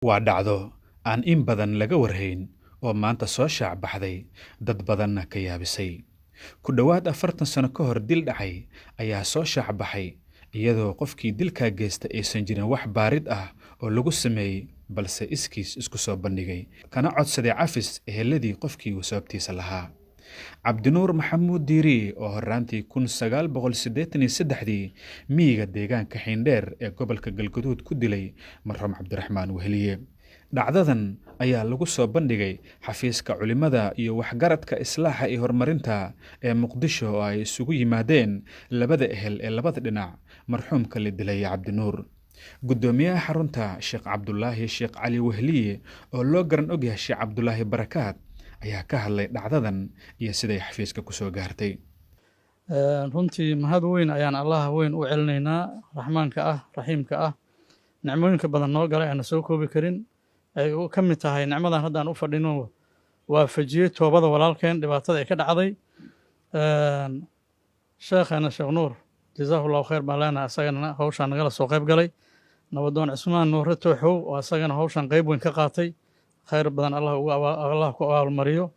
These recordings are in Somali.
Waa dhacdo aan in badan laga warhayn oo maanta soo shaac baxday, dad badanna ka yaabisay. Ku dhowaad 40 sano ka hor dil dhacay ayaa soo shaac baxay, iyadoo qofkii dilkaa geysta aysan jirin wax baarid ah oo lagu sameeyey, balse iskiis isku soo bandhigay kana codsaday cafis eheladii qofkii uu sababtiisa lahaa. Cabdinuur Maxamuud Diiri oo horraantii 1983dii miyiga deegaanka Xiindheer ee gobolka Galgaduud ku dilay marxuum Cabdiraxmaan Weheliye. Dhacdadan ayaa lagu soo bandhigay xafiiska culimada iyo waxgaradka islaaxa iyo horumarinta ee Muqdisho oo ay isugu yimaadeen labada ehel ee labada dhinac marxuumka la dilay Cabdinuur. Guddoomiyaha xarunta, Sheekh Cabdulaahi Sheekh Cali Weheliye oo loo garan ogyahay Sheekh Cabdulaahi Barakaat, ayaa ka hadlay dhacdadan iyo siday xafiiska ku soo gaartay. Runtii mahad weyn ayaan Allaha weyn u celinaynaa, raxmaanka ah, raxiimka ah, nicmooyinka badan noo galay aana soo koobi karin, ay ka mid tahay nicmadan haddaan u fadhino, waafajiyey toobada walaalkeen dhibaatada ay ka dhacday. Sheekhana Sheekh Nuur, jazaahu Allahu khayr baan leenahay, asagana hawshaan nagala soo qayb galay. Nabadoon Cismaan Nuure Tooxow oo asagana hawshan qayb weyn ka qaatay, khayr badan Allah ugu Allah ku abaalmariyo.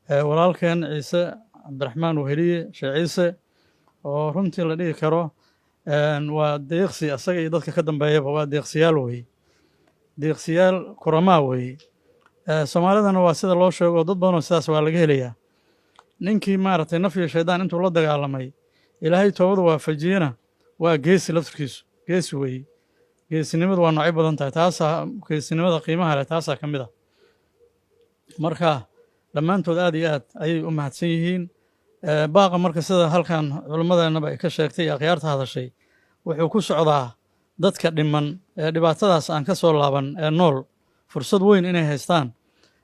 Walaalkeen Ciise Cabdiraxmaan Weheliye, Sheekh Ciise, oo runtii la dhihi karo waa deeqsi, asaga iyo dadka ka dambeeyaba waa deeqsiyaal weeye, deeqsiyaal kuramaa weeye. Soomaalidana waa sida loo sheego, dad badanoo sidaas waa laga helayaa. Ninkii maaragtay naf iyo shaydaan intuu la dagaalamay Ilaahay toobada waafajiyena waa geesi, laftirkiisu geesi weeye. Geesinimadu waa noocyo badan tahay, taasaa geesinimada qiimaha leh, taasaa ka mid ah. Marka dhammaantood aad iyo aad ayay u mahadsan yihiin. Baaqa marka, sida halkan culimmadeenaba ay ka sheegtay iyo akhyaarta hadashay, wuxuu ku socdaa dadka dhiman ee dhibaatadaas aan ka soo laaban ee nool. Fursad weyn inay haystaan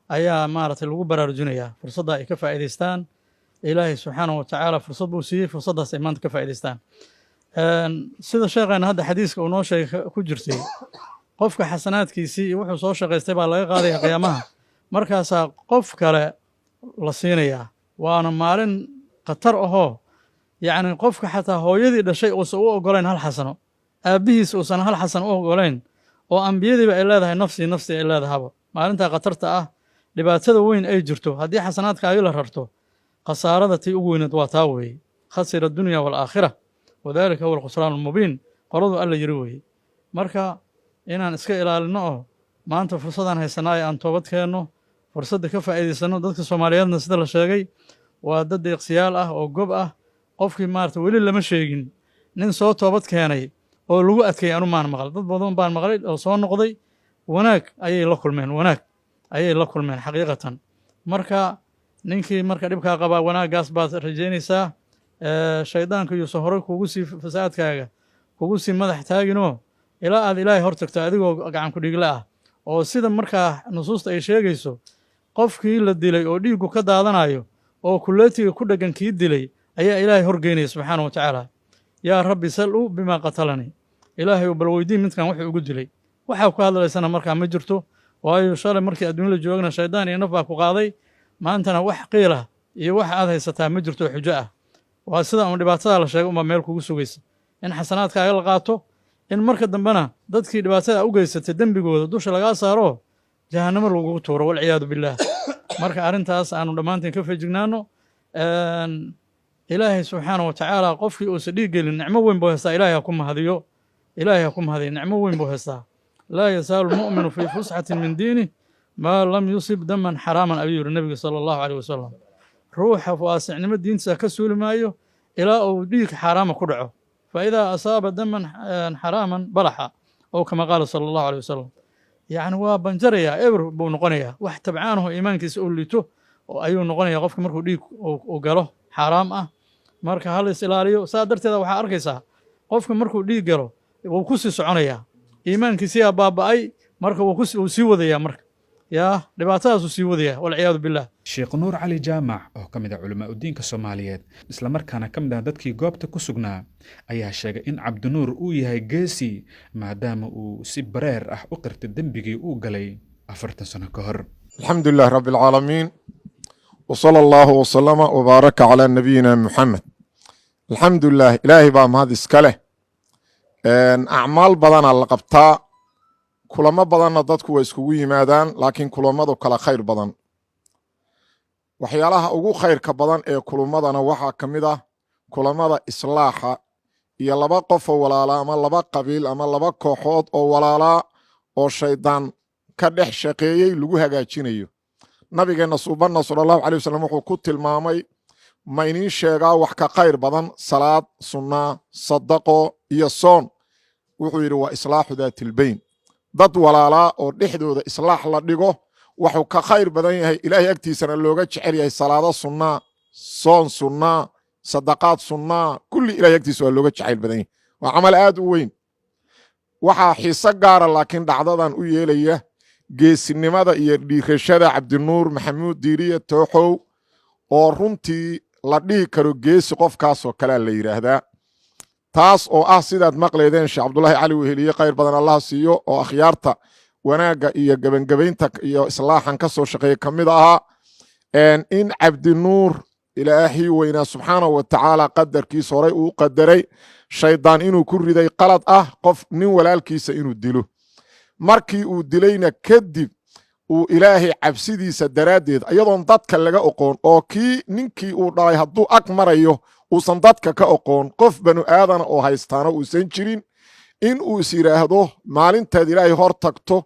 ayaa maaragtay lagu baraarujinayaa, fursadda ay ka faa'iidaystaan. Ilaahay subxaanahu wa tacaala fursad buu siiyey, fursaddaas ay maanta ka faa'iidaystaan. Sida sheekheena hadda xadiiska uu noo sheegay ku jirtay, qofka xasanaadkiisii iyo wuxuu soo shaqaystay baa laga qaadaya qiyaamaha, markaasaa qof kale la siinayaa. Waana maalin khatar ahoo yacni qofka xataa hooyadii dhashay uusan u oggolayn hal xasano, aabbihiis uusan hal xasan u oggolayn, oo ambiyadiiba ay leedahay nafsii nafsi ay leedahaba. Maalintaa khatarta ah, dhibaatada weyn ay jirto, haddii xasanaadkaagi la rarto, khasaarada tii ugu weyneed waa taa weeye. Khasira addunya waalaakhira wadaalika huwa alkhusraan almubiin, qoladu Alla yiri weeye. Marka inaan iska ilaalinno oo maanta fursadaan haysanaayo aan toobad keenno, fursadda ka faa'iidaysanno. Dadka Soomaaliyeedna, sida la sheegay, waa dad deeqsiyaal ah oo gob ah. Qofkii maarata weli lama sheegin nin soo toobad keenay oo lagu adkeeyey, anu maan maqal. Dad badan baan maqlay oo soo noqday, wanaag ayay la kulmeen, wanaag ayay la kulmeen xaqiiqatan. Marka ninkii marka dhibkaa qabaa, wanaaggaas baad rajaynaysaa. Shaydaanku yuusan horey kugu sii fasaadkaaga kugu sii madax taaginoo ilaa aad Ilaahay hor tagto adigoo gacan ku dhiigle ah, oo sida markaa nusuusta ay sheegayso, qofkii la dilay oo dhiiggu ka daadanayo oo kuleetiga ku dheggan kii dilay ayaa Ilaahay horgeynaya subxaana wa tacaala. "Yaa Rabbi, sal-u bimaa qatalanii," Ilaahay bal weydiin midkan wuxuu igu dilay. Waxaa ku hadlaysana markaa ma jirto, waayo shalay markii adduunya la joogna shaydaan iyo naf baa ku qaaday, maantana wax qiilah iyo wax aad haysataa ma jirto xujo ah. Waa sida uun dhibaatada la sheegay unbaa meel kugu sugaysa, in xasanaadkaaga la qaato, in marka dambena dadkii dhibaatada u geysatay dembigooda dusha lagaa saaro, jahannamo lagugu tuuro, walciyaadu billaah. Marka arrintaas aanu dhammaanteen ka feejignaano. Ilaahay subxaana wa tacaala qofkii uusan dhiig gelin nicmo weyn buu haystaa. Ilaahay ha ku mahadiyo, Ilaahay ha ku mahadiyo, nicmo weyn buu haystaa. "Laa yazaalu lmu'minu fii fusxatin min diinih maa lam yusib daman xaraaman," ayuu yidhi Nebiga sala Allahu aleyh wasalam. Ruuxa waasicnimo diintiisa ka suuli maayo ilaa uu dhiig xaaraama ku dhaco. Fa idaa asaaba daman xaraaman balaxa, oo kama qaala sala Allahu aleyh wasalam, yacni waa banjarayaa, eber buu noqonayaa, wax tabcaanaho iimaankiisa uu liito ayuu noqonayaa qofka markuu dhiig uu galo xaaraam ah. Marka hal is ilaaliyo. Saa darteeda waxaa arkaysaa qofka markuu dhiig galo wuu ku sii soconayaa, iimaankiisiyaa baaba'ay, marka wuu sii wadayaa, marka yaa dhibaatadaasuu sii wadayaa, walciyaadu billah. Sheekh Nuur Cali Jaamac oo ka mid ah culamaa udiinka Soomaaliyeed, islamarkaana ka mid ah dadkii goobta ku sugnaa, ayaa sheegay in Cabdinuur uu yahay geesi, maadaama uu si bareer ah u qirtay dembigii uu galay 40 sano ka hor. Alxamdu lilah rabi alcaalamiin, w sala allahu wsalama wbaaraka calaa nabiyina Muxamed. Alxamdulilah, Ilaahay baa mahad iska leh. Acmaal badanaa la qabtaa. Kulamo badanna dadku waa iskugu yimaadaan, laakiin kulamadu kala khayr badan. Waxyaalaha ugu khayrka badan ee kulamadana waxaa ka mid ah kulamada islaaxa iyo laba qof oo walaalaa ama laba qabiil ama laba kooxood oo walaalaa oo shaydaan ka dhex shaqeeyey lagu hagaajinayo. Nabigeenna suubanna sala Allahu calay wasalam wuxuu ku tilmaamay: "Ma iniin sheegaa wax ka khayr badan salaad sunnaa, sadaqo iyo soon?" Wuxuu yidhi: "Waa islaaxu daatilbeyn." Dad walaalaa oo dhexdooda islaax la dhigo waxuu ka khayr badan yahay, Ilaahay agtiisana looga jecel yahay salaado sunnaa, soon sunnaa, sadaqaad sunnaa, kulli Ilahay agtiisa waa looga jecayl badan yahay. Waa camal aad u weyn. Waxaa xiise gaara laakiin dhacdadan u yeelaya geesinimada iyo dhiirashada Cabdinuur Maxamuud Diiriye Tooxow, oo runtii la dhihi karo geesi qofkaasoo kalea la yidhaahdaa. Taas oo ah sidaad maqlaydeen, Sheekh Cabdulaahi Cali Weheliye, khayr badan Allah siiyo, oo akhyaarta wanaagga iyo gebangebaynta iyo islaaxan ka soo shaqeeya ka mid ahaa, in Cabdinuur Ilaahi weynaa subxaanahu wa tacaala qadarkiisa horay uu qadaray shaydaan inuu ku riday qalad ah qof nin walaalkiisa inuu dilo. Markii uu dilayna kadib uu Ilaahay cabsidiisa daraaddeed, iyadoon dadka laga oqoon oo kii ninkii uu dhalay hadduu ag marayo uusan dadka ka oqoon, qof banu aadana oo haystaana uusan jirin, in uu is yidhaahdo maalintaad Ilaahay hor tagto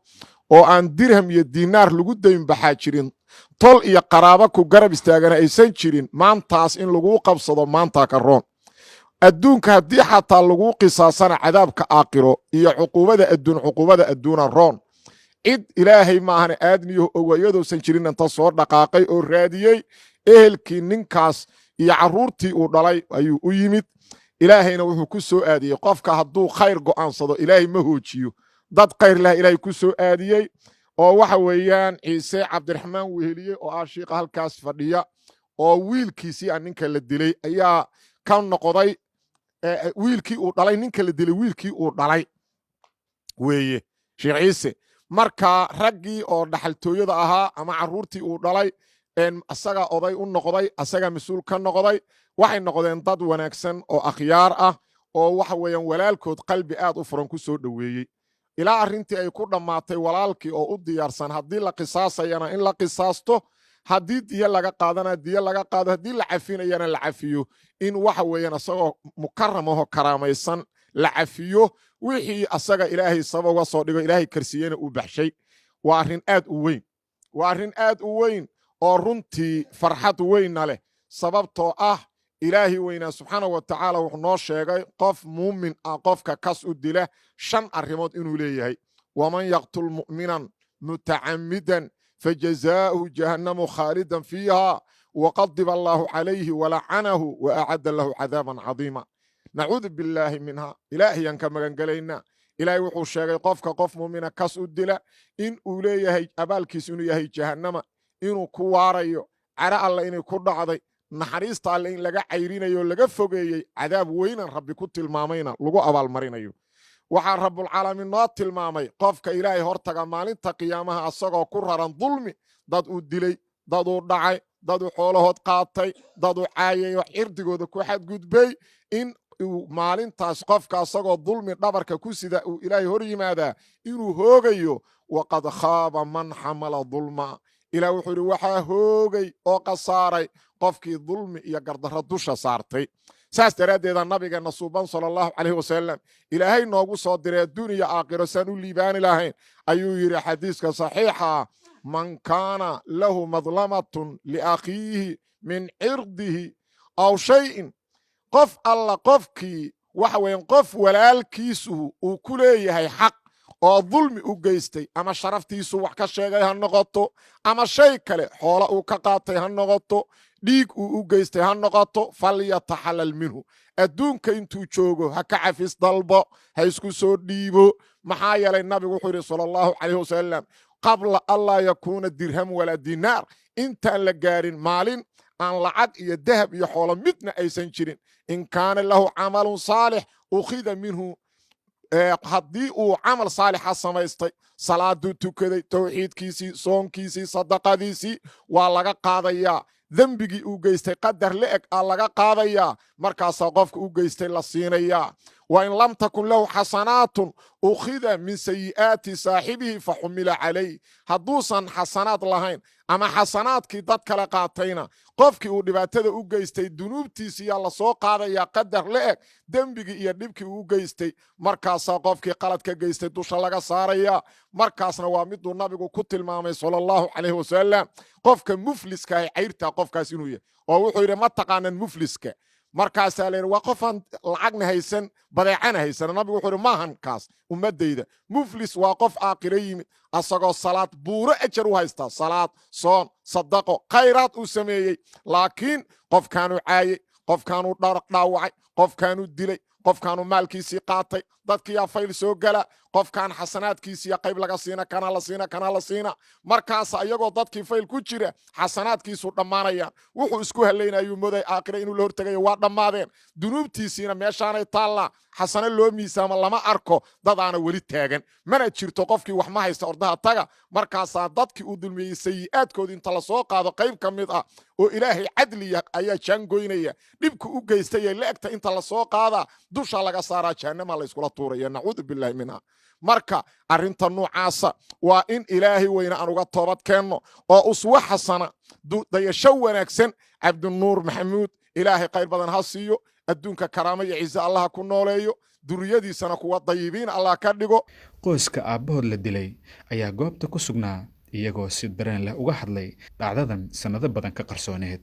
oo aan dirham iyo diinaar lagu daynbaxaa jirin, tol iyo qaraabo ku garab istaagana aysan jirin, maantaas in laguu qabsado maantaa ka roon. Adduunka haddii xataa laguu qisaasana, cadaabka aakhiro iyo cuquubada adduun, cuquubada adduuna roon. Cid Ilaahay maahane aadmiyahu ogo iyadoosan jirin, inta soo dhaqaaqay oo raadiyey ehelkii ninkaas iyo carruurtii uu dhalay ayuu u yimid. Ilaahayna wuxuu ku soo aadiyey, qofka hadduu khayr go'aansado Ilaahay ma hoojiyo, dad khayr lah Ilaahay ku soo aadiyey, oo waxa weeyaan Ciise Cabdiraxmaan Weheliye oo ah shiiqa halkaas fadhiya, oo wiilkiisii a ninka la dilay ayaa ka noqday wiilkii uu dhalay ninka la dilay, wiilkii uu dhalay weeye Sheekh Ciise. Marka raggii oo dhaxaltooyada ahaa ama carruurtii uu dhalay asagaa oday u noqday, asagaa mas-uul ka noqday. Waxay noqdeen dad wanaagsan oo akhyaar ah oo waxa weeyaan walaalkood qalbi aad u furan ku soo dhoweeyey, ilaa arrintii ay ku dhammaatay walaalkii oo u diyaarsan haddii la qisaasayana in la qisaasto, haddii diyo laga qaadana diyo laga qaado, haddii la cafinayana la cafiyo, in waxa weeyaan asagoo mukaram ahoo karaamaysan la cafiyo, wixii asaga Ilaahay sabab uga soo dhigo, Ilaahay karsiiyena uu baxshay. Waa arrin aad u weyn, waa arrin aad u weyn oo runtii farxad weynna leh, sababtoo ah Ilaahi weynaa subxaana wa tacaala wuxuu noo sheegay qof muumin ah qofka kas u dila shan arrimood inuu leeyahay: "Waman yaqtul mu'minan mutacammidan fajazaa'uhu jahannamu khaalidan fiiha waqadiba Allaahu calayhi walacanahu wa acadda lahu cadaaban cadiima." Nacuudu billaahi minha, Ilaahiyaan ka magangelaynaa. Ilaahay wuxuu sheegay qofka qof muumina kas u dila in uu leeyahay abaalkiisu inuu yahay jahannama, inuu ku waarayo, caro alle inay ku dhacday, naxariista alle in laga cayrinayo, laga fogeeyey, cadaab weynan Rabbi ku tilmaamayna lagu abaalmarinayo. Waxaa Rabbulcaalamiin noo tilmaamay qofka Ilaahay hortaga maalinta qiyaamaha asagoo ku raran dulmi, dad uu dilay, dad uu dhacay, dad uu xoolahood qaatay, dad uu caayay oo cirdigooda ku xadgudbay, in uu maalintaas qofka asagoo dulmi dhabarka ku sida uu Ilaahay hor yimaadaa inuu hoogayo. "Waqad khaaba man xamala dulma." Ilaah wuxuu yidhi: waxaa hoogay oo khasaaray qofkii dulmi iyo gardarro dusha saartay. Saas daraaddeeda nabigeenna suuban sala Allahu calayhi wasalam Ilaahay noogu soo diray adduun iyo aakhiro saan u liibaani lahayn ayuu yidhi xadiiska saxiixa: "Man kaana lahu madlamatun liakhiihi min cirdihi aw shayin", qof alla qofkii waxa weeyaan qof walaalkiisu uu ku leeyahay xaq oo dulmi u geystay, ama sharaftiisu wax ka sheegay ha noqoto, ama shay kale xoola uu ka qaatay ha noqoto, dhiig uu u geystay ha noqoto, "falyataxallal minhu", adduunka intuu joogo ha ka cafis dalbo, ha isku soo dhiibo. Maxaa yeelay nabigu wuxuu yidhi sala Allahu calayh wasalam: "Qabla anlaa yakuuna dirham walaa dinaar", intaan la gaarin maalin aan lacag iyo dahab iyo xoolo midna aysan jirin, "in kaana lahu camalun saalix ukhida minhu", haddii uu camal saalixa samaystay, salaaduu tukaday, towxiidkiisii, soonkiisii, sadaqadiisii, waa laga qaadayaa. Dembigii uu geystay qadar la eg aa laga qaadayaa, markaasaa qofka u geystay la siinayaa. Wa in lam takun lahu xasanaatun ukhida min sayi'aati saaxibihi fa xumila calayh. Hadduusan xasanaad lahayn ama xasanaadkii dad kale qaatayna, qofkii uu dhibaatada u geystay dunuubtiisiyaa lasoo qaadayaa qadar la eg dembigii iyo dhibkii uu geystay. Markaasaa qofkii qaladka geystay dusha laga saaraya. Markaasna waa miduu Nabigu ku tilmaamay, sala Allahu calayhi wasalam, qofka mufliska ah, cayrtaa qofkaas inuu yahay, oo wuxuu yidhi: "Ma taqaanan mufliska?" Markaasaa la yidhi: "Waa qofaan lacagna haysan, badeecana haysan." Nabigu wuxuu yidhi: "Maahan kaas ummaddayda. Muflis waa qof aakhiro yimid asagoo salaad buuro ajar u haystaa, salaad, soon, sadaqo, khayraad uu sameeyey, laakiin qofkaanuu caayey, qofkaanuu dhaawacay, qofkaanuu dilay, qofkaanuu maalkiisii qaatay. Dadkiyaa fayl soo gala, qofkaan xasanaadkiisiya qayb laga siina, kana la siina, kana la siina. Markaasa iyagoo dadkii fayl ku jira xasanaadkiisu dhammaanayaan. Wuxuu isku halaynayuu moday aakhira inuu la hortegayo, waa dhammaadeen. Dunuubtiisiina meeshaanay taallaa. Xasano loo miisaamo lama arko, dadaana weli taagan mana jirto. Qofkii wax ma haysta, ordaha taga." Markaasaa dadkii uu dulmiyey sayi'aadkoodii inta lasoo qaado qayb ka mid ah, oo Ilaahay cadliya ayaa jaangoynaya, dhibku u geystayay la egta inta lasoo qaadaa dusha laga saaraa, jahannama layskula tuuraya, nacuudu billahi minha. Marka arrinta nuucaasa waa in Ilaahay weyne aan uga toobad keenno oo uswo xasana, dayasho wanaagsan. Cabdinuur Maxamuud Ilaahay khayr badan ha siiyo, adduunka karaamo iyo ciise Allaha ku nooleeyo, duriyadiisana kuwa dayibiin Allah ka dhigo. Qoyska aabbahood la dilay ayaa goobta ku sugnaa, iyagoo si dareen leh uga hadlay dhacdadan sannado badan ka qarsooneed.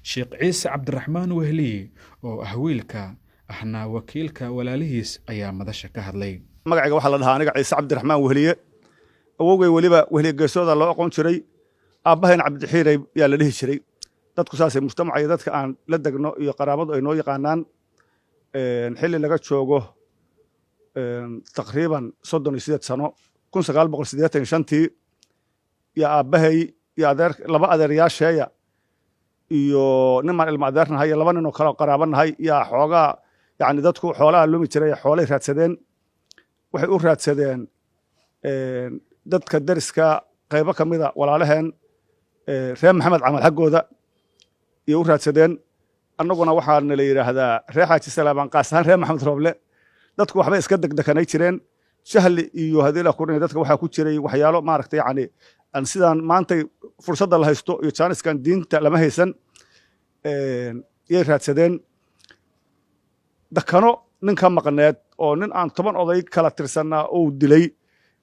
Sheekh Ciise Cabdiraxmaan Wehliye, oo ah wiilka ahna wakiilka walaalihiis, ayaa madasha ka hadlay. Magacayga waxaa la dhahaa aniga Ciise Cabdiraxmaan Wehliye. Awowgay weliba Wehliye Geesooda loo aqoon jiray, aabbahayna Cabdixiiray yaa la dhihi jiray. Dadku saasay mujtamaca iyo dadka aan la degno iyo qaraabadu ay noo yaqaanaan. Xilli laga joogo taqriiban 38 sano, 1985-tii, iyo aabbahay iyo adeer, laba adeeryaasheeya iyo nimaan ilma adeernahay iyo laba nin oo kale qaraabo nahay yaa xoogaa, yacni dadku xoolaha lumi jiray, xoolay raadsadeen. Waxay u raadsadeen dadka deriska, qaybo ka mida walaalaheen reer Maxamed Camal xaggooda iyo u raadsadeen. Annaguna waxaana la yidhaahdaa reer Xaaji Salaabaan, qaas ahaan reer Maxamed Rooble. Dadku waxbay iska degdekanay jireen, jahli iyo haddii la kurinay dadka waxaa ku jiray waxyaalo maaragtay, yacni aan sidaan maantay fursadda la haysto iyo jaaniskan diinta lama haysan. Yay raadsadeen dakano nin ka maqneed oo nin aan 10 oday kala tirsannaa uu dilay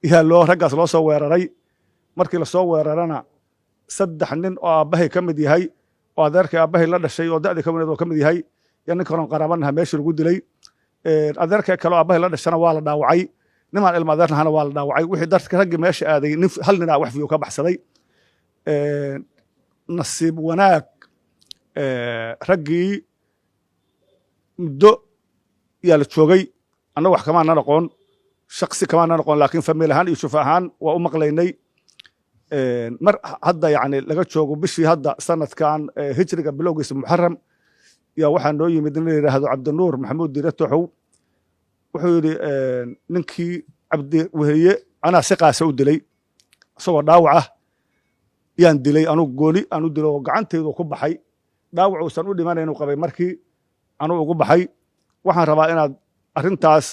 yaa loo raggaas loo soo weeraray. Markii lasoo weerarana, saddex nin oo aabbahay ka mid yahay, oo adeerkay aabbahay la dhashay oo da'dii ka mid oo ka mid yahay, iyo nin kaloon qaraabanaha meeshii lagu dilay. Adeerkay kaloo aabbahay la dhashana waa la dhaawacay, nimaan ilma adeernahana waa la dhaawacay. Wixii dadka raggii meesha aaday, nin hal ninaa wax fiyo ka baxsaday. Nasiib wanaag, raggii muddo yaa la joogay. Annagu wax kamaanan aqoon, shaksi kamaanan aqoon, laakiin famiil ahaan iyo shufa ahaan waa u maqlaynay. Mar hadda yacni laga joogo bishii hadda sanadkan hijriga bilowgiisa Muxaram, yaa waxaa noo yimid in la yidhaahdo Cabdinuur Maxamuud Diire Toxow. Wuxuu yidhi: "Ninkii Cabdi Weheliye anaa si qaasa u dilay, isagoo dhaawac ah yaan dilay, anugu gooni aan u dilay oo gacantaydu ku baxay. Dhaawac uusan u dhimanayn uu qabay markii anuu ugu baxay. Waxaan rabaa inaad arrintaas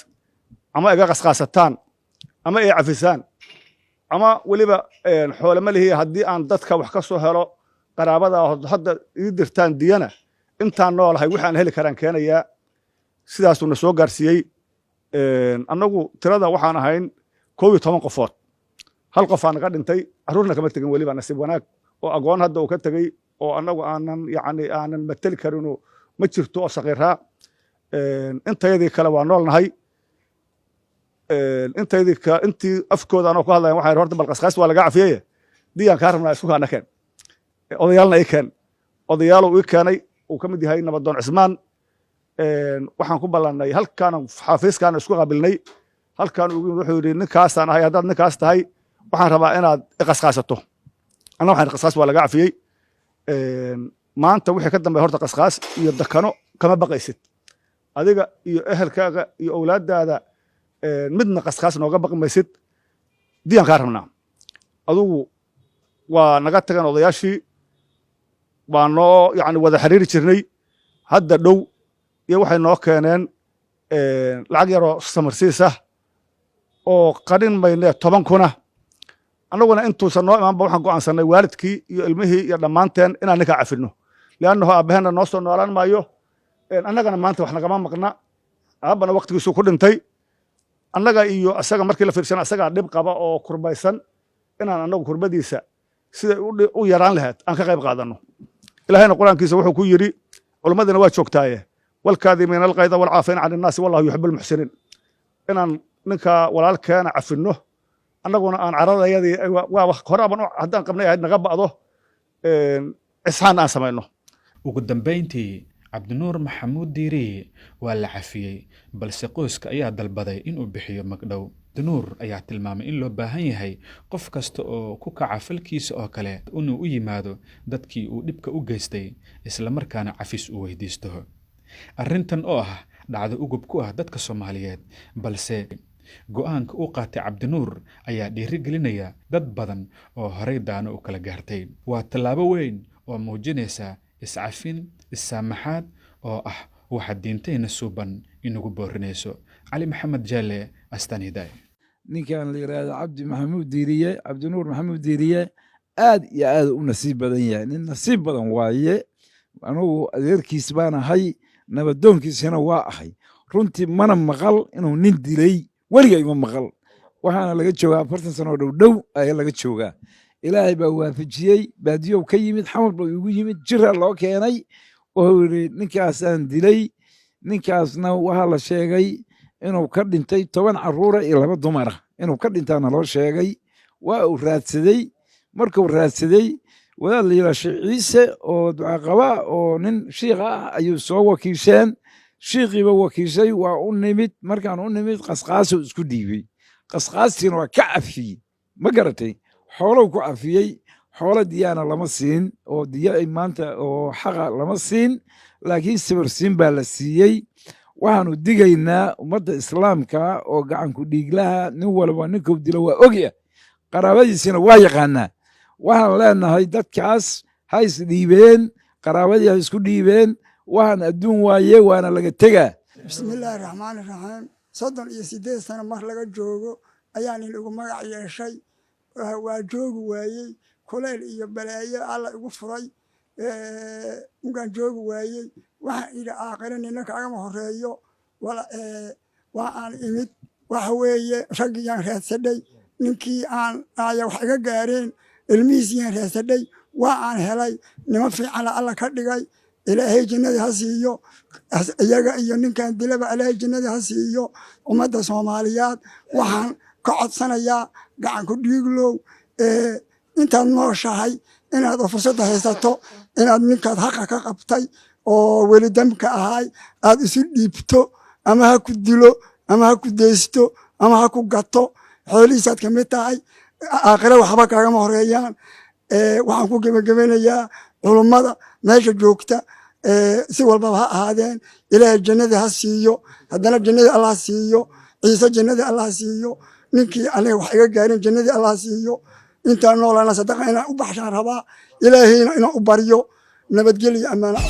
ama iga qasqaasataan ama i cafisaan, ama weliba xoole ma lihiya, haddii aan dadka wax ka soo helo qaraabada hadda ii dirtaan diyana, intaan noolahay wixii aan heli karaan keenayaa." Sidaasuu na soo gaarsiiyey. Annagu tirada waxaan ahayn 11 qofood. Hal qofaa naga dhintay, carruurna kama tegin weliba, nasiib wanaag, oo agoon hadda uu ka tegey oo annagu aanan yacni aanan mateli karino ma jirto, oo saqiiraa. Intayadii kale waa nool nahay. Intaydii intii afkooda anoo ku hadlayan waxaan horta bal qasqaas waa laga cafiyeye, diyaan kaa rabnaa, isku kaana keen, odayaalna ii keen. Odayaaluu ii keenay, uu ka mid yahay Nabadoon Cismaan. Waxaan ku ballannay halkaan, xafiiskaana isku qaabilnay. Halkaan ugu yimid, wuxuu yidhi: "Ninkaasaan ahay. Haddaad ninkaas tahay, waxaan rabaa inaad iqasqaasato." Anna waxaan qasqaas waa laga cafiyey. Maanta wixii ka dambeeya horta qasqaas iyo dakano kama baqaysid, adiga iyo ehelkaaga iyo owlaaddaada midna qasqaas nooga baqi maysid. Diyaan kaa rabnaa adugu. Waa naga tagan odayaashii, waa noo yani wada xiriiri jirnay. Hadda dhow iyo waxay noo keeneen Lacag yaroo samarsiis ah oo qarin mayne 10,000. Annaguna intuusan noo imaanba waxaan go'aansanay waalidkii iyo ilmihii iyo dhammaanteen inaan ninkaa cafinno, liannahu aabbaheenna noo soo noolaan maayo, annagana maanta wax nagama maqna. Aabbana waktigiisuu ku dhintay. Annaga iyo asaga markii la fiirsana, asagaa dhib qaba oo kurbaysan. Inaan annagu kurbadiisa siday u yaraan lahayd aan ka qayb qaadanno. Ilaahayna Qur-aankiisa wuxuu ku yidhi, culimmadina waa joogtaaye, والكاظمين الغيظ والعافين عن الناس والله يحب المحسنين. Inaan ninka walaalkeena cafinno, annaguna aan caradayadii waa horaban haddaan qabnay ahayd naga ba'do, ixsaan aan samayno. Ugu dambeyntii, Cabdinuur Maxamuud Diiriye waa la cafiyey, balse qoyska ayaa dalbaday inuu bixiyo magdhow. Cabdinuur ayaa tilmaamay in loo baahan yahay qof kasta oo ku kaca falkiisa oo kale inuu u yimaado dadkii uu dhibka u geystay, islamarkaana cafis uu weydiisto. Arrintan oo ah dhacdo ugub ku ah dadka Soomaaliyeed, balse go'aanka uu qaatay Cabdinuur ayaa dhiirigelinaya dad badan oo horey daano u kala gaartay. Waa tallaabo weyn oo muujinaysa iscafin, issaamaxaad oo ah waxa diintayna suuban inagu boorinayso. Cali Maxamed Jaale, Astaan Hidaaya. Ninkan la yidhaahdo Cabdi Maxamuud Diiriye, Cabdinuur Maxamuud Diiriye, aad iyo aad u nasiib badan yahay. Nin nasiib badan waaye. Anugu adeerkiis baan ahay, nabadoonkiisina waa ahay. Runtii mana maqal inuu nin dilay, weligay ma maqal. Waxaana laga joogaa 40 sano oo dhow dhow ayaa laga joogaa. Ilaahay baa waafajiyey. Baadiyow ka yimid, Xamar buu igu yimid, jira loo keenay. Wuxuu yidhi, "Ninkaasaan dilay." Ninkaasna waxaa la sheegay inuu ka dhintay 10 caruura iyo laba dumara inuu ka dhintaana loo sheegay. Waa uu raadsaday. Markuu raadsaday, wadaad la yidhaha Sheekh Ciise oo ducaqaba oo nin shiikha ah ayuu soo wakiisheen. Shiikiiba wakiishay, waa u nimid. Markaan u nimid, qasqaasuu isku dhiibey. Qasqaastiina waa ka cafiyey. Ma garatay? Xoolow ku cafiyey. Xoolo diyaana lama siin, oo diya ay maanta oo xaqa lama siin, laakiin sawirsiin baa la siiyey. Waxaanu digaynaa ummadda Islaamka oo gacanku dhiiglaha, nin walba ninkuu dilo waa ogya, qaraabadiisina waa yaqaanaa. Waxaan leenahay dadkaas ha isdhiibeen, qaraabadii ha isku dhiibeen. Waxaan adduun waaye, waana laga tegaa. Bismillaahi raxmaani raxiim. 38 sano mar laga joogo ayaa nin igu magac yeeshay. Waa joogi waayey. Kulayl iyo balaayo Alla igu furay. Unkaan joogi waayey, waxaan idhi, "Aakhire nina kaagama horeeyo." Waa aan imid. Waxa weeye, raggiyaan raadsadhay, ninkii aan aya wax iga gaareen ilmihiisiyaan raadsadhay. Waa aan helay. Niman fiicana Alla ka dhigay. Ilaahay jannadii ha siiyo iyaga iyo ninkan dilaba. Ilaahay jannadii ha siiyo. Ummadda Soomaaliyeed waxaan ka codsanayaa, gacan ku dhiiglow, intaad nooshahay inaad fursadda haysato, inaad ninkaad haqa ka qabtay oo weli damka ahay aad isu dhiibto. Ama ha ku dilo, ama ha ku deysto, ama ha ku gato, xoolihiisaad ka mid tahay. Aakhire waxba kaagama horeeyaan. Waxaan ku gebagabanayaa culummada meesha joogta, si walbaba ha ahaadeen, Ilaahay jannadii ha siiyo. Haddana jannadii Allah siiyo. Ciise jannadii Allah siiyo. Ninkii aniga wax iga gaarin jannadii Allah siiyo. Intaan noolana sadaqa inaan u baxshaan rabaa, Ilaahayna inaan u baryo nabadgelyo, ammaano.